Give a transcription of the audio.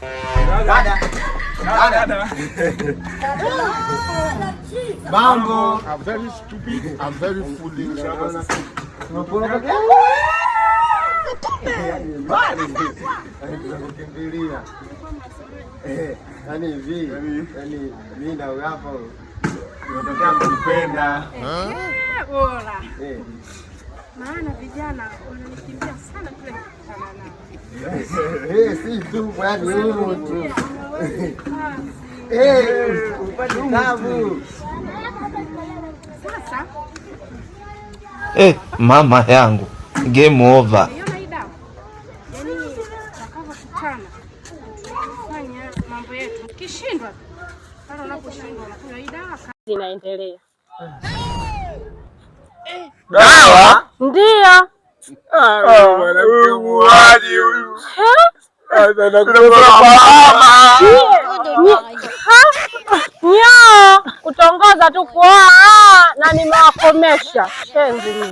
Dada. Dada. Mambo. I'm very stupid. I'm very foolish. Kukimbilia. Yaani hivi, yaani mimi na hapo nimetokea kukupenda. Bora. Maana vijana wananikimbia sana kule nikikutana nao. Eh, si tu yaani huyu tu. Eh, upate tabu. Sasa Eh, mama yangu, game over. Unaiona hii dawa? Yaani tutakavyokutana tunafanya mambo yetu. Ukishindwa pale unaposhindwa unakunywa hii dawa. Zinaendelea. Dawa? Ndio. Mwanamke muuaji huyu. Nyoo kutongoza tu kuoa na nimewakomesha. Shenzi.